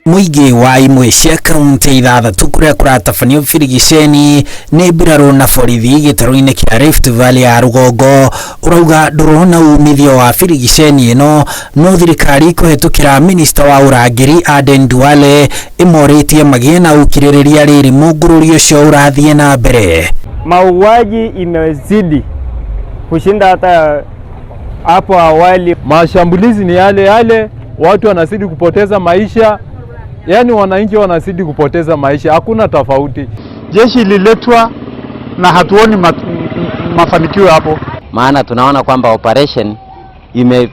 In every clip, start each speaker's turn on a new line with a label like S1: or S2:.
S1: Mũingĩ wa imwe cia kaunti ithathatũ kũrĩa kũratabanio birigiceni nĩ mbirarũ na borithi gĩtarũ-inĩ kĩa Rift Valley ya rũgongo ũrauga ndũrona umithio wa birigiceni ĩno, no thirikari kũhetũkĩra minista wa ũrangĩri Aden Duale ĩmorĩtie magĩe na ũkirĩrĩria rĩrĩ mũngũrũri ũcio ũrathiĩ na mbere.
S2: Mauaji imezidi kushinda hata hapo awali.
S3: Mashambulizi ni yale yale, watu wanazidi kupoteza maisha, yaani wananchi wanazidi kupoteza maisha, hakuna tofauti.
S4: Jeshi ililetwa na hatuoni mafanikio hapo,
S5: maana tunaona kwamba operation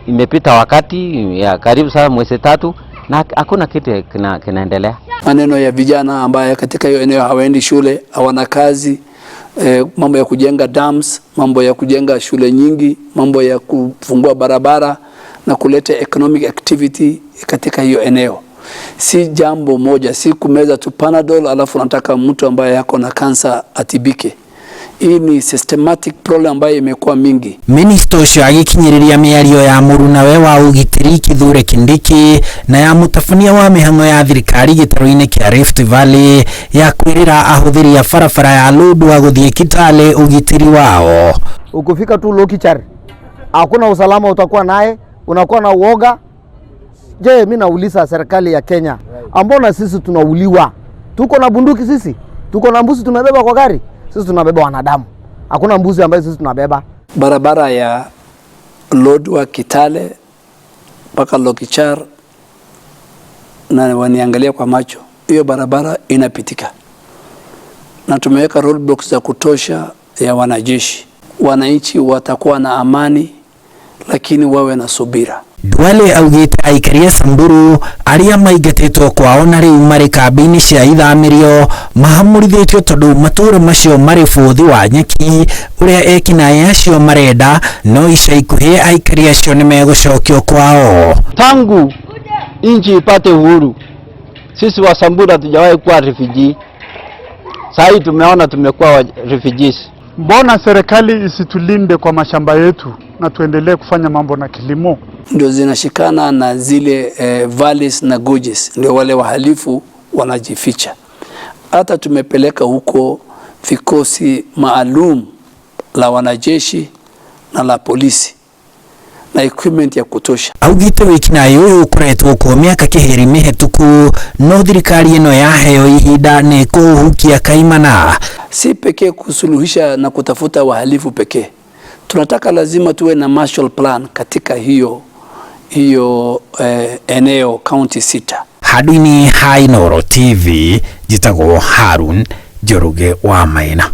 S5: imepita wakati ya karibu sasa mwezi 3 na hakuna kitu kinaendelea.
S6: Maneno ya vijana ambaye katika hiyo eneo hawaendi shule, hawana kazi, mambo ya kujenga dams, mambo ya kujenga shule nyingi, mambo ya kufungua barabara na kuleta economic activity katika hiyo eneo. Si jambo moja, si kumeza tu Panadol alafu nataka mtu ambaye yako na kansa atibike. Hii ni systematic problem ambayo imekuwa mingi.
S1: Minista ũcio agĩkinyĩrĩria mĩario ya mũrunawe wa ũgitĩri Kithure Kindiki na ya mũtabania wa mĩhang'o ya thirikari gĩtarũ-inĩ kĩa Rift Valley ya kwĩrĩra ahũthĩri a barabara ya Lodwar gũthiĩ Kitale ũgitĩri wao.
S7: Ukifika tu Lokichar hakuna usalama utakuwa naye, unakuwa na uoga. Je, mimi nauliza serikali ya Kenya, ambona sisi tunauliwa? Tuko na bunduki sisi? Tuko na mbuzi tunabeba kwa gari? Sisi tunabeba wanadamu. Hakuna mbuzi ambaye sisi tunabeba.
S6: Barabara ya Lodwar Kitale mpaka Lokichar, na waniangalia kwa macho, hiyo barabara inapitika. Na tumeweka roadblocks za kutosha ya wanajeshi. Wananchi watakuwa na amani, lakini wawe na subira.
S1: Duale augĩte aikari a Samburu arĩa maingatĩtwo kwao na rĩu marĩ kambĩ-inĩ cia ithamĩrio mahamũrithĩtio tondũ matũũra macio marĩ bũthi wa nyeki ũrĩa ekinaĩ acio marenda, no ica ikuhĩ aikari acio nĩ megũcokio kwao.
S8: Tangu nchi ipate uhuru, sisi wa Samburu hatujawahi kuwa refugee. Sasa tumeona tumekuwa refugees.
S4: Mbona serikali isitulinde kwa mashamba yetu na tuendelee kufanya mambo na kilimo?
S6: Ndio zinashikana na zile valleys na gorges, ndio wale wahalifu wanajificha. Hata tumepeleka huko vikosi maalum la wanajeshi na la polisi na equipment ya kutosha.
S1: Augite wikinaĩ ũyũ ũkoretwo kuo mĩaka kĩhĩri mĩhetũku, no thirikari ĩno yaheo ihinda nĩ ĩkũũhukia kaimana.
S6: Si pekee kusuluhisha na kutafuta wahalifu pekee, tunataka lazima tuwe na Marshall Plan katika hiyo eneo county 6.
S1: Handũ-inĩ ha Inooro TV, njĩtagwo Harun Njoroge wa Maina.